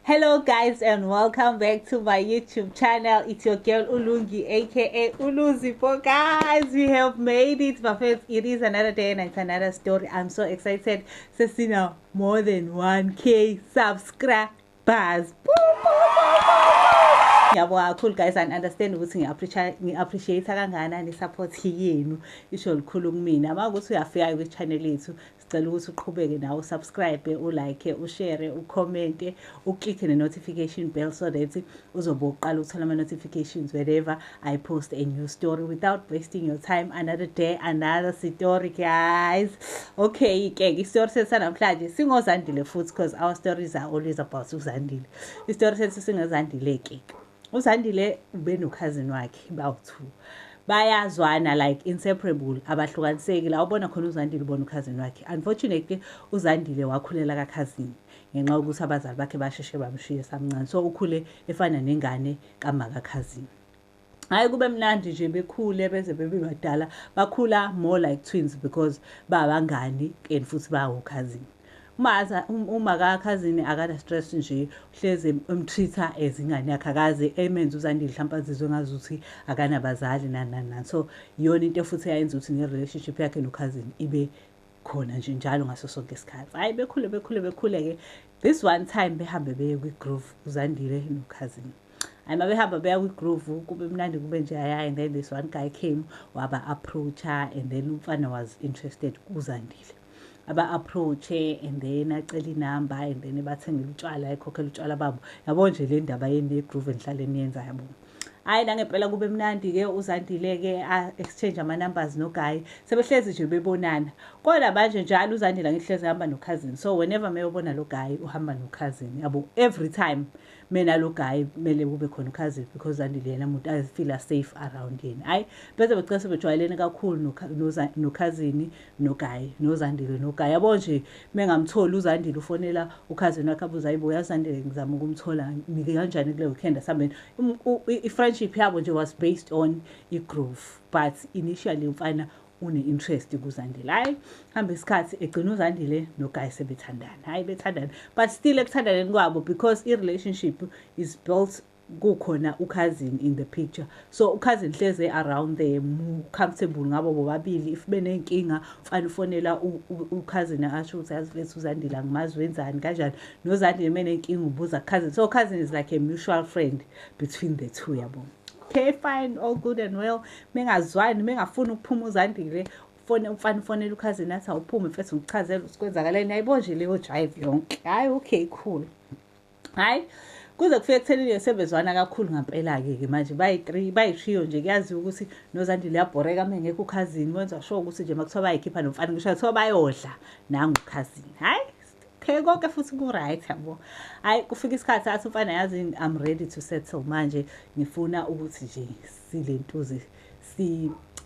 Hello guys and welcome back to my YouTube channel. It's your girl Ulungi, aka Uluzipho. Guys, we have made it, my friends. It is another day and it's another story. I'm so excited. Sesina more than 1K subscribers. Ngiyabonga kakhulu guys, and understand ukuthi ngi-appreciate kangakanani i-support yenu, isho lukhulu kumina. Uma ukuthi uyafika kwi-channel yethu, sicela ukuthi uqhubeke nawe usubscribe, ulike, ushare, ucommente, uclicke ne-notification bell so that uzobe uqala ukuthola ama-notifications whenever I post a new story. Without wasting your time, another day, another story, guys. Okay ke, isitori sethu sanamhlanje singoZandile futhi, because our stories are always about uZandile. Isitori sethu singoZandile ke. UZandile ube nokhazini wakhe bawu-two, bayazwana like inseparable, abahlukaniseki. La ubona khona uZandile, ubona ukhazini wakhe. Unfortunately, uZandile wakhulela kakhazini ngenxa yokuthi abazali bakhe basheshe bamshiya samncane, so ukhule efana nengane kamakakhazini. Hhayi, kube mnandi nje, bekhule beze bebe badala, bakhula more like twins because babangani and futhi bawukhazini. Uma kakhazini akana stress nje, uhlezi emtreat-a as ingane yakhe, akaze emenze uZandile mhlawumpe azizwe ngazuthi akanabazali, nani nani nani. So iyona into futhi eyayenza ukuthi ne-relationship yakhe nokhazini ibe khona nje njalo ngaso sonke isikhathi. Hhayi, bekhule bekhule bekhule-ke, this one time behambe beye kwi-groove, uZandile nokhazini. Hhayi, uma behamba beya kwi-groove, kube mnandi, kube nje hhayi. And then this one guy came, waba-approach-a, and then umfana was interested kuZandile. Aba-approach-e and then acela inamba and then bathengele utshwala, ekhokhela utshwala babo, yabo nje le ndaba yeni ye-groove enihlale niyenza, yabo. Hhayi, nangempela kube mnandi-ke. UZandile-ke a-exchange ama-numbers noguy, sebehlezi nje bebonana. Kodwa manje njalo uZandile angihlezi ehamba nokhazini, so whenever meyobona lo guy, uhamba nokhazini, yabo. Every time mina lo guy kumele kube khona ukhazini, because Zandile yena muntu azifeela safe around yena. Hhayi, bese begcina sebejwayelene kakhulu nokhazini noguy, noZandile noguy, yabo nje. Mengamtholi uZandile, ufonela ukhazini wakhe, abuze, "Hayibo, yaZandile, ngizama ukumthola, nike kanjani kule weekend asihambeni?" I-friendship yabo nje was based on i-groove, but initially umfana une-interest kuZandile. Hhayi, hamba isikhathi, egcina uZandile noguy sebethandana. Hhayi, bethandana, but still ekuthandaneni kwabo, because i-relationship is built kukhona ukhazini in the picture, so ukhazini hleze around there, comfortable ngabo bobabili. If benenkinga, mfana ufonela ukhazini, asho ukuthi, "Yazi mfethu, uZandile angimazi, wenzani kanjani?" NoZandile menenkinga, ubuza cousin. So cousin is like a mutual friend between the two, yabo. Okay, fine, all good and well. Mengazwani, mengafuni ukuphuma uZandile, fone umfana, ufonela ukhazini, athi, "Awuphume mfethu, ngichazele ukuthi kwenzakaleni." Ayibo nje leyo jive yonke. Hhayi, okay, cool. Hhayi, kuze kufike ekuthenini sebezwana kakhulu ngampela-ke ke manje, bayi-three, bayi-trio nje. Kuyaziwa ukuthi noZandile uyabhoreka uma engekho ukhazini, wenza sure ukuthi nje makuthiwa bayikhipha nomfana, ngisho kuthiwa bayodla, nangu ukhazini. Hhayi, okay, konke futhi ku-right, yabo. Hhayi, kufika isikhathi athi umfana, "Yazi, I'm ready to settle manje, ngifuna ukuthi nje sile ntuze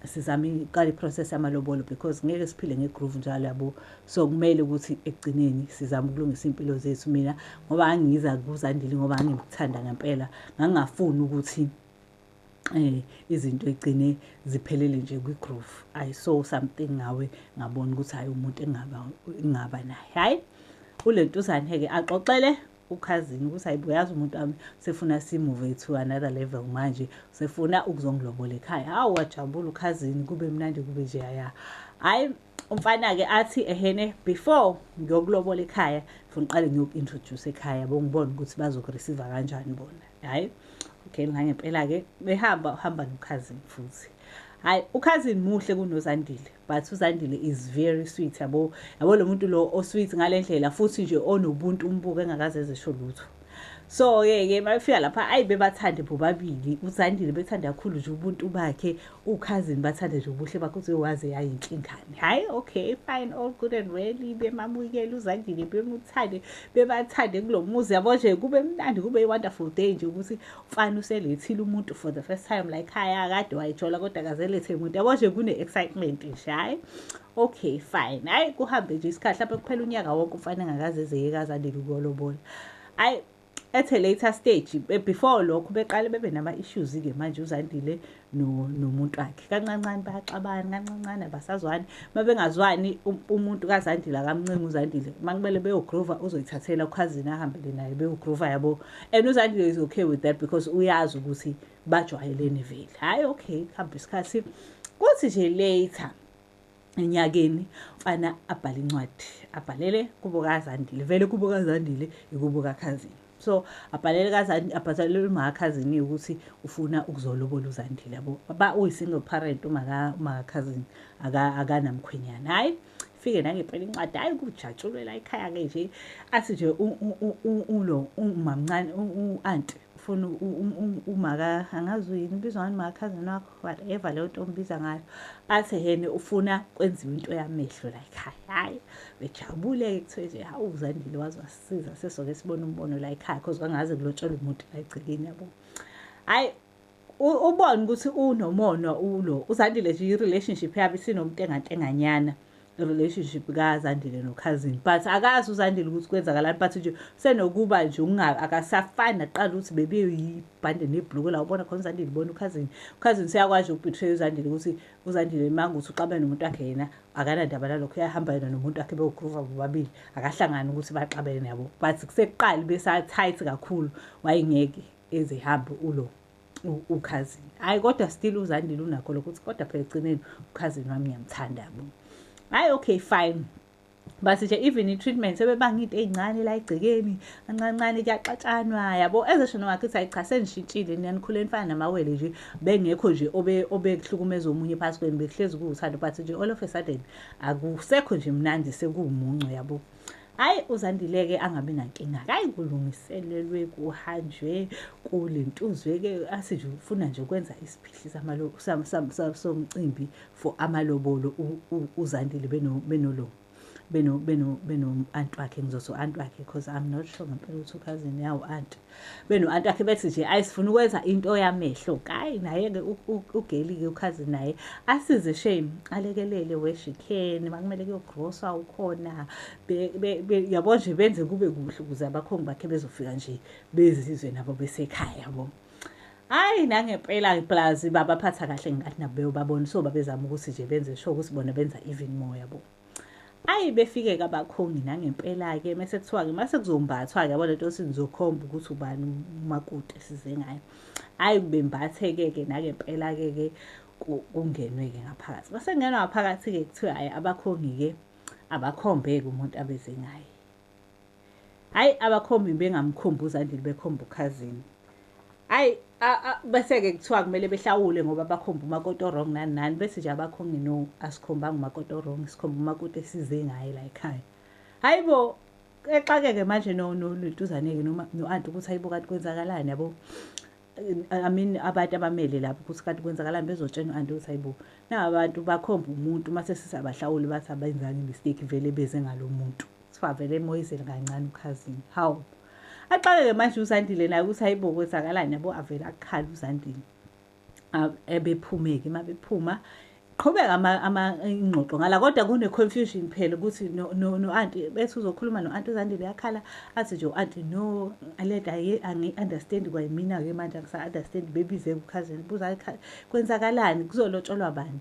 sizame iqala i-process yamalobolo, because ngeke siphile nge-groove njalo, yabo. So kumele ukuthi ekugcineni sizame ukulungisa iy'mpilo zethu. Mina ngoba ngangiza kuZandile ngoba ngangimthanda ngempela, ngangingafuni ukuthi izinto egcine ziphelele nje kwi-groove. I saw something ngawe, ngabona ukuthi hhayi, umuntu engingaba naye." Hhayi, ule ntuzane-ke axoxele ukhazini ukuthi, "Hayibo, yazi umuntu wami sefuna simove to another level manje, sefuna ukuzongilobola ekhaya." Hawu, wajabula ukhazini, kube mnandi, kube nje ya. Hhayi, umfana-ke athi, "Ehene, before ngiyokulobola ekhaya, ngifuna uqale ngiyoku-introduce ekhaya, yabo, ngibone ukuthi bazokureceive kanjani bona." Hhayi, okay, ngangempela-ke behamba, uhamba nokhazini futhi. Hhayi, ukhazini muhle kunoZandile, but uZandile is very sweet, yabo. Yabo lo muntu lo osweet ngale ndlela, futhi nje onobuntu, umbuko engakaze ezesho lutho. So-ke ke mabefika lapha, ayi, bebathande bobabili. UZandile bethanda kakhulu nje ubuntu bakhe, ukhazini bathande nje ubuhle bakhe, uthi waze yayinkingane. Hhayi, okay, fine, all good and well. Bemamukela uZandile, bemuthande, bebathande kulo muzi, yabo nje, kube mnandi, kube i-wonderful day nje ukuthi umfana uselethile umuntu for the first time la ekhaya. Kade wayijola kodwa akazelethe umuntu, yabo nje, kune-excitement nje. Hhayi, okay, fine. Hhayi, kuhambe nje isikhathi lapho, kuphela unyaka wonke umfana engakaze ezeye kaZandile ukuyolobola. Hhayi. At a later stage, before lokho beqale bebe nama-issues-ke manje uZandile nomuntu wakhe. Kancancane bayaxabana, kancancane abasazwani. Uma bengazwani umuntu kaZandile akamncengi uZandile. Uma kumele beyogroova uzoyithathela ukhazini ahambele naye beyogroova yabo. And uZandile is okay with that because uyazi ukuthi bajwayelene vele. Hhayi okay, kuhambe isikhathi. Kuthi nje later enyakeni mfana abhale incwadi, abhalele kubo kaZandile, vele kubo kaZandile ikubo kakhazini. So abhalele kaZandile, abhalele umakakhazini ukuthi ufuna ukuzolobola uZandile yabo. Ba uyi-single parent umakakhazini, akanamkhwenyana. Hhayi fike nangempela incwadi, hhayi kujatshulwe la ekhaya-ke nje. Athi nje ulo umamncane u-anti ufuna umaka, angazi yini ubizwa ngani umakakhazini wakho, whatever leyo nto ombiza ngayo. Athi yena ufuna kwenziwe into yamehlo la ekhaya. Hhayi bejabule-ke kuthiwe nje hawu uZandile waze wasisiza sesoke sibone umbono la ekhaya cause kwangaze kulotshelwe umuntu la egcekeni yabo. Hhayi ubone ukuthi unomona ulo uZandile nje i-relationship yabo isinomntengantenganyana, i-relationship kaZandile nokhazini, but akazi uZandile ukuthi kwenzakalani, but nje senokuba nje akasafani naqala ukuthi bebeyibhande nebhuluku la ubona khona uZandile ubona ukhazini. Ukhazini seyakwazi ukubetray uZandile ukuthi uZandile mangukuthi uxabene nomuntu wakhe yena akanandaba nalokho, uyahamba yena nomuntu wakhe beyogroova bobabili, akahlangani ukuthi baxabene yabo. But kusekuqala besa-tight kakhulu, wayengeke ezehambe ulo ukhazini. Hhayi kodwa still uZandile unakho lokho ukuthi kodwa phela ekugcineni ukhazini wami ngiyamthanda yabo. Hhayi okay fine. But nje even i-treatment sebebanga into ey'ncane la egcekeni, kancancane kuyaxatshanwa yabo. Ezesho nomakhe ukuthi hhayi cha senishintshile niyanikhule nifana namawele nje, bengekho nje obekuhlukumeza omunye phakathi kwenu, bekuhlezi kuwuthando, but nje all of a sudden akusekho nje mnandi sekuwumuncu yabo. Hhayi uZandile-ke angabi nankinga, hhayi kulungiselelwe kuhanjwe kulentuzwe-ke, athi nje ufuna nje ukwenza isiphihli somcimbi for amalobolo uZandile benolo beno beno beno-anti wakhe, ngizothi u-anti wakhe because I'm not sure ngempela ukuthi ukhazini yawo anti. Beno-anti wakhe bethi nje ayi sifuna ukwenza into yamehlo. Hhayi naye-ke uGeli-ke ukhazini naye asize shame alekelele where she can, makumele kuyogroswa ukhona, yabo nje benze kube kuhle ukuze abakhongi bakhe bezofika nje bezizwe nabo besekhaya yabo. Hhayi nangempela plus babaphatha kahle ngenkathi nabo beyobabona, so babezama ukuthi nje benze sure ukuthi bona benza even more yabo. Hhayi befike-ke abakhongi nangempela-ke mese kuthiwa-ke mase kuzombathwa-ke yabo lento yokuthi nizokhomba ukuthi ubani umakoti esize ngayo. Hhayi bembathe-ke ke nangempela-ke ke kungenwe-ke ngaphakathi. Mase kungenwa ngaphakathi-ke kuthiwa hhayi abakhongi-ke abakhombe-ke umuntu abeze ngaye. Hhayi abakhombi bengamkhombi uZandile bekhomba ukhazini. Hhayi bese-ke kuthiwa kumele behlawule ngoba bakhomba umakoti o-wrong nani nani, bese nje abakhongi no asikhombanga umakoti o-wrong, sikhomba umakoti esize ngaye la ekhaya. Hhayi bo exakeke manje nolentuzane-ke noma no-anti ukuthi hayibo kanti kwenzakalani yabo. I mean abantu abamele lapho ukuthi kanti kwenzakalani, bezotshena u-anti ukuthi hayibo naba abantu bakhomba umuntu mase sisabahlawuli bathi abenzanga i-mistake vele beze ngalo muntu. Kuthiwa vele emoyizele kancane ukhazini. Hawu. Axakeke manje uZandile naye ukuthi hayibo kwenzakalani yabo, avele akhala uZandile. Ebephume-ke uma bephuma qhubeka ingxoxo ngala, kodwa kune-confusion phela ukuthi no-anti bethi uzokhuluma no-anti uZandile uyakhala athi nje u-anti no lento angi-understand kwayimina-ke manje angisa-understand, bebize ukhazini buza kwenzakalani kuzolotsholwa bani.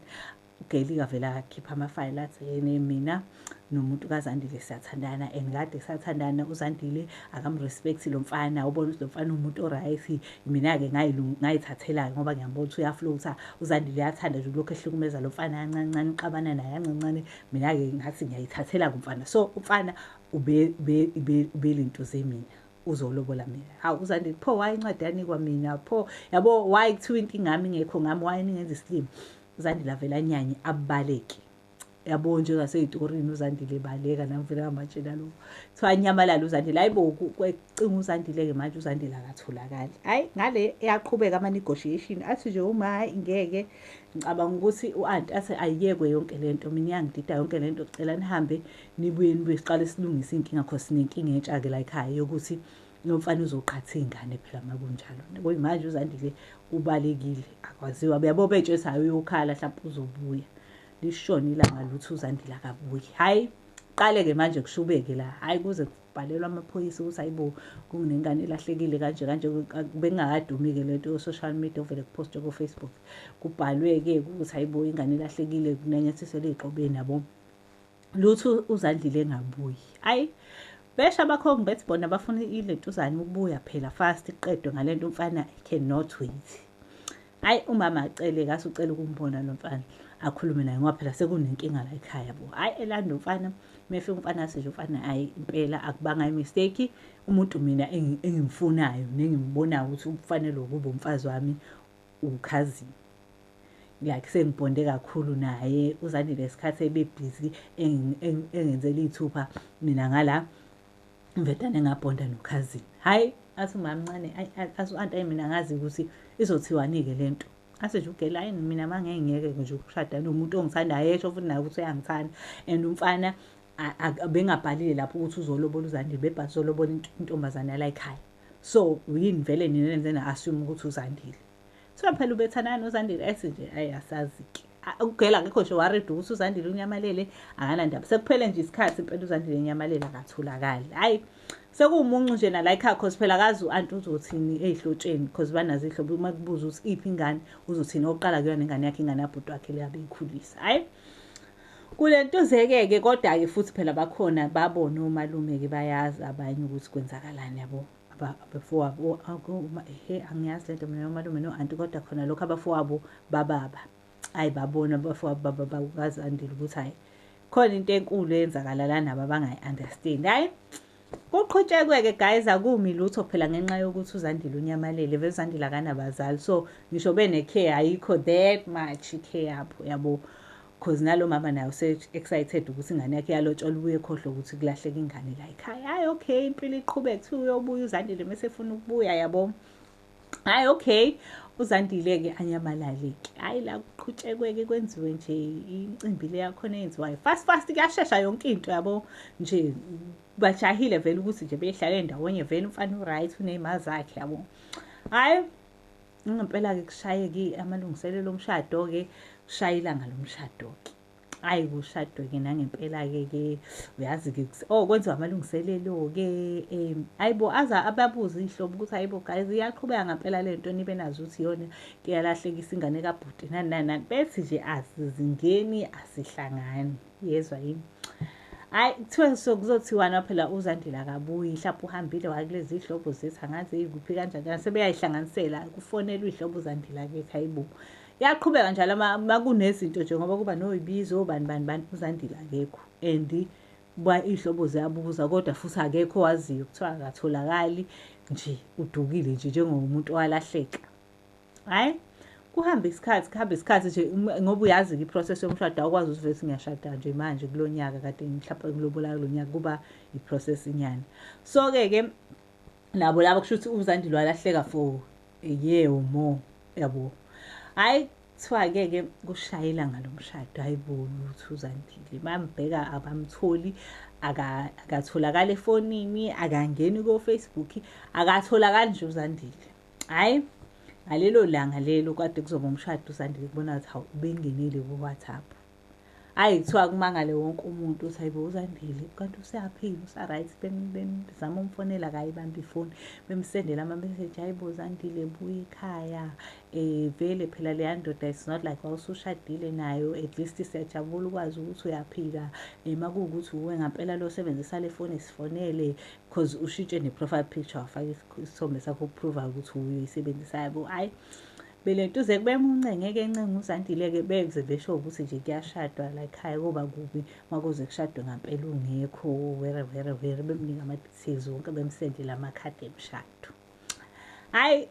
uGeli kavele akhipha amafayela athi yena mina nomuntu kaZandile siyathandana and kade sathandana, uZandile akamrespect lo mfana, ubona ukuthi lo mfana umuntu o-right, mina-ke ngayithathela-ke ngoba ngiyambona ukuthi uyaflowutha, uZandile uyathanda nje ulokhu ehlukumeza lo mfana kancancane, uxabana naye kancancane, mina-ke ngathi ngiyayithathela-ke umfana. So umfana ubelintuze mina, uzolobola mina. Hawu uZandile, pho why incwadi yanikwa mina, pho yabo why kuthiwa inkinga yami ingekho ngami, why ningenza isilima? uZandile avele anyanye abaleke. Yabo njengasey'torini uZandile ebaleka, nami vele ngamatshela lokho. Kuthiwa anyamalale uZandile, hhayi bo kwecinga uZandile-ke manje uZandile akatholakali. Hhayi ngale eyaqhubeka ama-negotiation athi nje uma hhayi ngeke, ngicabanga ukuthi u-anti athi ayiyekwe yonke lento, mina iyangidida yonke lento, cela nihambe nibuye nibuye siqale silungise iy'nkinga cause sinenkinga entsha-ke la ekhaya yokuthi lo mfana uzoqhatha iy'ngane phela uma kunjalo. Kuyimanje uZandile ubalekile, akwaziwa, uyabo betshe hayi uyokhala hlampe uzobuya. Lishone ilanga lutho uZandile akabuyi. Hhayi Kuqale-ke manje kushubeke la, hhayi kuze kubhalelwa amaphoyisa ukuthi hayibo kunengane elahlekile kanje kanje, bekungakadumi-ke lento yo-social media ovele kuphostwe ko-Facebook. Kubhalwe-ke ukuthi hayibo ingane elahlekile kunanyathiselwe ey'gxobeni yabo. Lutho uZandile engabuyi. Hhayi besho abakhongi bethi bona bafuna ilentuzane ukubuya phela fast iqedwe ngalento umfana cannot wait. Hhayi umama acele kase ucela ukumbona lo mfana akhulume naye ngoba phela sekunenkinga la ekhaya bo. Hhayi elanda umfana, mefika umfana athi nje umfana hhayi impela akubanga i-mistake, umuntu mina engimfunayo nengimbonayo ukuthi ufanele ukuba umfazi wami ukhazini. Like sengibhonde kakhulu naye uZandile isikhathi ebebhizi engenzela iy'thupha mina ngala ngvedane ngabhonda nokhazini. Hhayi athi umama mncane athi u-anti mina ngazi ukuthi izothiwani-ke le nto. Athi nje ugela hayi mina mangeke ngiyeke nje ukushada nomuntu ongithandayo, esho futhi naye ukuthi uyangithanda and umfana bengabhalile lapho ukuthi uzolobola uZandile, bebhale uzolobola intombazane yala ekhaya. So yini vele nina nenze na-assume ukuthi uZandile. Kuthiwa phela ubethandana noZandile, ethi nje ayi asazi-ke. Ugela akekho nje worried ukuthi uZandile unyamalele, akanandaba. Sekuphele nje isikhathi impela uZandile enyamalele akatholakali. Hhayi sekuwumuncu nje nala ekhaya cause phela akazi u-anti uzothini ey'hlotsheni cause banazo iy'hlobo uma kubuza ukuthi iphi ingane uzothini okokuqala kuyona ingane yakhe ingane yabhuti wakhe le abeyikhulisa. Hhayi kule ntuzeke-ke kodwa-ke futhi phela bakhona babona omalume-ke bayazi abanye ukuthi kwenzakalani yabo. Abafowabo he angiyazi lento mina omalume no-anti kodwa khona lokho abafowabo bababa. Hhayi babona abafowabo baba bakaZandile ukuthi hhayi khona into enkulu eyenzakala la nabo abangayi-understand. Hhayi kuqhutshekwe-ke guys, akumi lutho phela ngenxa yokuthi uZandile unyamalele, vele uZandile akanabazali so ngisho bene-care ayikho that much i-care yapho yabo. Cause nalo mama naye use-excited ukuthi ingane yakhe iyalotsholwa ubuye ekhohlwe ukuthi kulahleka ingane la ekhaya. Hhayi okay impilo iqhubeke kuthiwa uyobuya uZandile mese efuna ukubuya yabo. Hhayi okay uZandile-ke anyamalale-ke. Hhayi la kuqhutshekwe-ke kwenziwe nje imicimbi le yakhona eyenziwayo fast fast kuyashesha yonke into yabo nje bajahile vele ukuthi nje behlale ndawonye vele umfana u-right uney'mali zakhe yabo. Hhayi ngempela-ke kushayeke amalungiselelo omshado-ke kushaya ilanga lomshado-ke. Hhayi kushadwe-ke nangempela-ke ke uyazi-ke oh kwenziwa amalungiselelo-ke hhayi bo aze ababuze iy'hlobo ukuthi hhayi bo guys iyaqhubeka ngempela le nto nibe nazo ukuthi iyona iyalahlekisa ingane kabhuti nani nani nani. Bethi nje asizingeni asihlangani yezwa yini. Hhayi kuthiwe kuzothiwana phela uZandile akabuyi mhlawumbe uhambile wakulezi iy'hlobo zethu angazi ikuphi kanjani kanjani sebeyayihlanganisela kufonelwa iy'hlobo uZandile akekho hayibo. Yaqhubeka njalo makunezinto nje ngoba kuba noyibizo bani bani bani uZandile akekho and iy'hlobo ziyabuza kodwa futhi akekho owaziyo kuthiwa akatholakali nje udukile nje njengomuntu owalahleka. Hhayi kuhambe isikhathi kuhambe isikhathi nje ngoba uyazi-ke i-process yomshado awukwazi ukuthi vele ngiyashada nje manje kulo nyaka kade mhlawumbe kulobola kulo nyaka kuba i-process inyana. So-ke ke nabo laba kusho ukuthi uZandile walahleka for a year or more yabo. Hhayi kuthiwa-ke ke kushaya ilanga lomshado hhayi bo lutho uZandile bambheka abamtholi akatholakali efonini akangeni ko-Facebook akatholakali nje uZandile. Hhayi ngalelo langa lelo kade kuzoba umshado uZandile kubona ukuthi hawu ubengenile ku-WhatsApp. Hhayi kuthiwa kumangale wonke umuntu ukuthi hayibo uZandile kanti useyaphila usa-right bezama umfonela akayibambi ifoni bemsendela ama-message hayibo Zandile buya ekhaya vele phela leya ndoda it's not like wawusushadile nayo at least siyajabula ukwazi ukuthi uyaphila makuwukuthi uwe ngampela lo osebenzisa le foni sifonele cause ushintshe ne-profile picture wafaka isithombe sakho uku-prove-a ukuthi uye oyisebenzisayo yabo. Hhayi belentuze bemuncenge-ke encenga uZandile-ke beze besho ukuthi nje kuyashadwa la ekhaya koba kubi makuze kushadwe ngampela ungekho were were were bemnika ama-details wonke bemsendele amakhadi emshado. Hhayi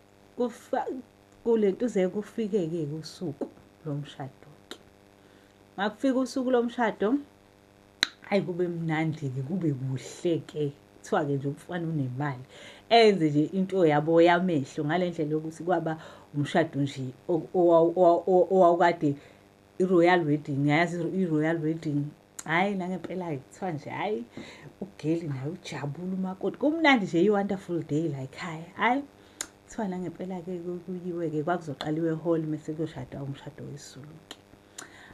kulentuze kufike-ke usuku lomshado-ke. Makufika usuku lomshado hhayi kube mnandi-ke kube kuhle-ke kuthiwa-ke nje umfana unemali enze nje into yabo yamehlo ngale ndlela yokuthi kwaba umshado nje owawukade i-royal wedding ngiyazi i-royal wedding. Hhayi nangempela-ke kuthiwa nje hhayi ugeli naye ujabule umakoti kumnandi nje i-wonderful day la ekhaya. Hhayi kuthiwa nangempela-ke kuyiwe-ke kwakuzoqaliwe ehholi mese kuyoshadwa umshado wesiZulu-ke.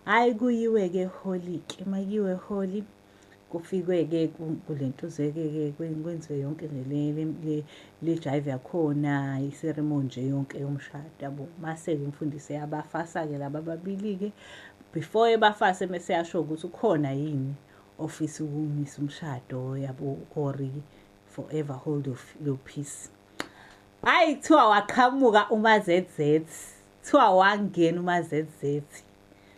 Hhayi kuyiwe-ke ehholi-ke makuyiwe ehholi Kufikwe-ke kule ntuzeke-ke kwenziwe yonke nje le jive yakhona, i-ceremony nje yonke yomshado yabo. Mase-ke umfundisi eyabafasa-ke laba ababili-ke, before ebafase mese eyasho ukuthi ukhona yini ofisa ukumisa umshado yabo, or forever hold your peace. Hhayi, kuthiwa waqhamuka uMaZZ, kuthiwa wangena uMaZZ,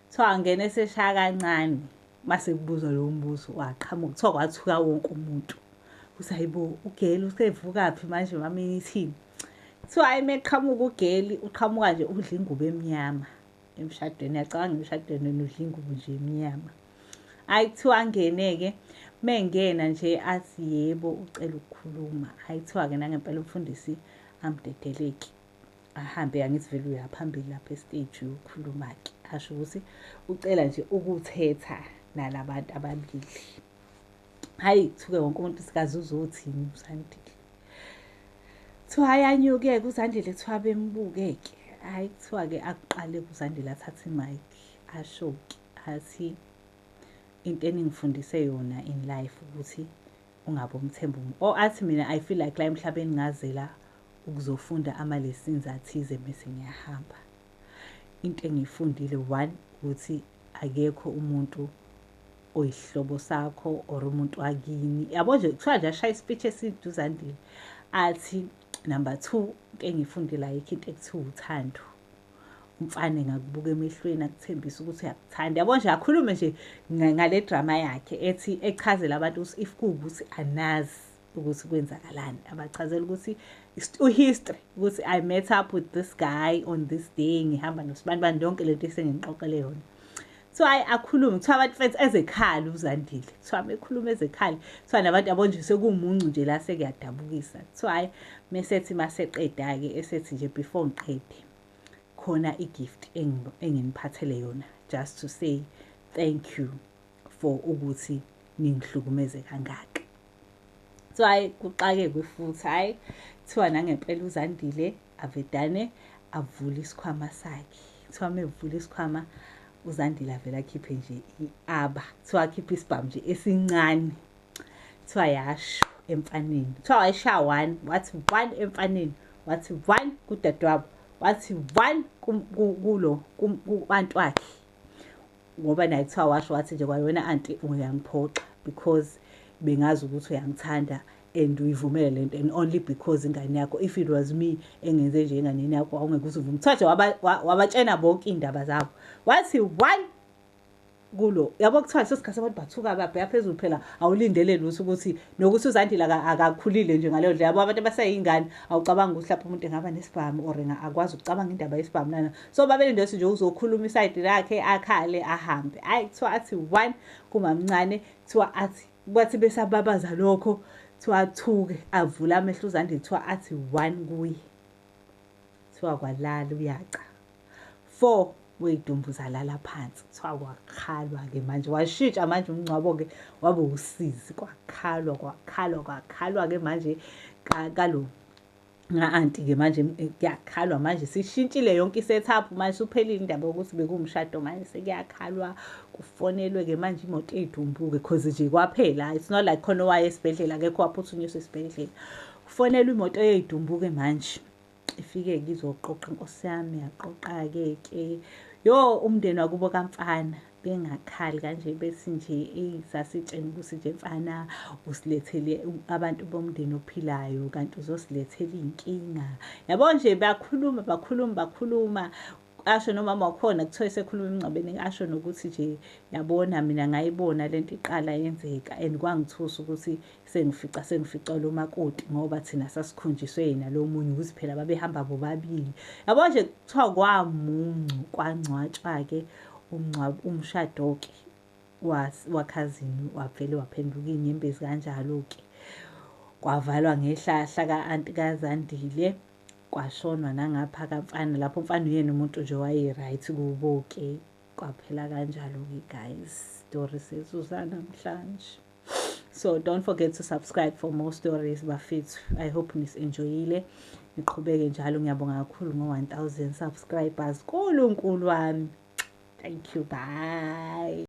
kuthiwa wangena eseshaya kancane. Mase kubuzwa lowo mbuzo waqhamuka, kuthiwa kwathuka wonke umuntu ukuthi hayibo, ugeli usevukaphi manje mami ithini. Kuthiwa hhayi, uma eqhamuka ugeli, uqhamuka nje udla ingubo emnyama emshadweni. Uyacabanga emshadweni wena udla ingubo nje emnyama. Hhayi, kuthiwa angene-ke, mengena nje athi yebo ucela ukukhuluma. Hhayi, kuthiwa-ke nangempela umfundisi amdedeleki ahambe, angithi vele uya phambili lapha e-stage uyokhuluma-ke, asho ukuthi ucela nje ukuthetha nalabantu ababili. Hhayi, kuthuke wonke umuntu sikaze uzothini uZandile. Kuthiwa hhayi, anyuke-ke uZandile, kuthiwa bembuke-ke. Hhayi, kuthiwa-ke akuqale uZandile athathe imayikhi asho-ke athi into eningifundise yona in life ukuthi ungabe umthemba umuntu. Or athi mina I feel like la emhlabeni ngazela ukuzofunda ama-lessons athize mese ngiyahamba. Into engiyifundile, one, ukuthi akekho umuntu oyisihlobo sakho or umuntu wakini. Yabo nje, kuthiwa nje ashaya i-speech eside uZandile. Athi number two, into engiyifundile, ayikho into ekuthiwa uthando. Umfana engakubuka emehlweni akuthembise ukuthi uyakuthanda. Yabo nje, akhulume nje ngale drama yakhe, ethi echazela abantu ukuthi if kuwukuthi anazi ukuthi kwenzakalani, abachazela ukuthi u-history ukuthi I met up with this guy on this day, ngihamba nosibanibani, yonke lento esengixoxele yona. Kuthiwa hhayi, akhulume, kuthiwa abantu mfethu ezekhala uZandile, kuthiwa mekhuluma ezekhala, kuthiwa nabantu yabo nje sekuwumuncu nje la, sekuyadabukisa. Kuthiwa hhayi, mesethi maseqeda-ke esethi nje before ngiqede khona i-gift enginiphathele yona just to say thank you for ukuthi ningihlukumeze kangaka. Kuthiwa hhayi, kuxakekwe futhi. Hhayi, kuthiwa nangempela uZandile avedane avule isikhwama sakhe. Kuthiwa mevula isikhwama uZandile avele akhiphe nje i-aba, kuthiwa akhiphe isibhamu nje esincane. Kuthiwa yasho emfaneni, kuthiwa wayeshaya one, wathi one emfaneni, wathi one kudadewabo, wathi one kulo ku-anti wakhe, ngoba naye kuthiwa washo wathi nje kwayona anti uyangiphoxa because bengazi ukuthi uyangithanda and uyivumele lento and only because ingane yakho, if it was me engenze nje enganeni yakho awungeke uzuvume. Kuthiwa nje wabatshena bonke iy'ndaba zabo, wathi one kulo yabo. Kuthiwa leso sikhathi abantu bathuka babheka phezulu, phela awulindele lutho ukuthi nokuthi uZandile akakhulile nje ngaleyo ndlela yabo, abantu abaseyingane awucabanga ukuthi lapho umuntu engaba nesibhamu or akwazi ukucabanga indaba yesibhamu nana, so babelinde ukuthi nje uzokhuluma i-side lakhe akhale ahambe. Hhayi, kuthiwa athi one kumamncane, kuthiwa athi kwathi besababaza lokho, kuthiwa athuke avule amehlo uZandile, kuthiwa athi one kuye, kuthiwa kwalala uyaca four wey'dumbu zalala phansi. Kuthiwa kwakhalwa-ke manje, washintsha manje umngcwabo-ke wabe usizi, kwakhalwa kwakhalwa kwakhalwa-ke manje kalo nga-anti-ke manje kuyakhalwa manje, sishintshile yonke i-setup manje, suphelile indaba yokuthi bekuwumshado, manje sekuyakhalwa, kufonelwe-ke manje imoto ey'dumbuke cause nje kwaphela, it's not like khona owaye esibhedlela, akekho waphuthunyiswa esibhedlela, kufonelwe imoto ey'dumbuke manje ifike-ke izoqoqa. Inkosi yami, yaqoqa-ke ke yo umndeni wakubo kamfana bengakhali kanje, bethi nje eyi sasitshena ukuthi nje mfana usilethele abantu bomndeni ophilayo kanti uzosilethela iy'nkinga, yabo nje bakhuluma bakhuluma bakhuluma, asho nomama wakhona, kuthiwa esekhuluma emngcwabeni asho nokuthi nje yabona mina ngayibona lento iqala yenzeka and kwangithusa ukuthi sengifica sengifica lo makoti ngoba thina sasikhonjiswe yena lo munye ukuthi phela babehamba bobabili, yabo nje. Kuthiwa kwamuncu, kwangcwatshwa-ke umngcwabo, umshado-ke wakhazini wavele waphenduka iy'nyembezi kanjalo-ke, kwavalwa ngehlahla ka-anti kaZandile, kwashonwa nangapha kamfana lapho umfana uyena umuntu nje waye-right kubo-ke, kwaphela kanjalo-ke guys, story sethu sanamhlanje. So don't forget to subscribe for more stories bafethu. I hope nis-enjoyile, niqhubeke njalo. Ngiyabonga kakhulu ngo-1000 subscribers, nkulunkulu wami, thank you, bye.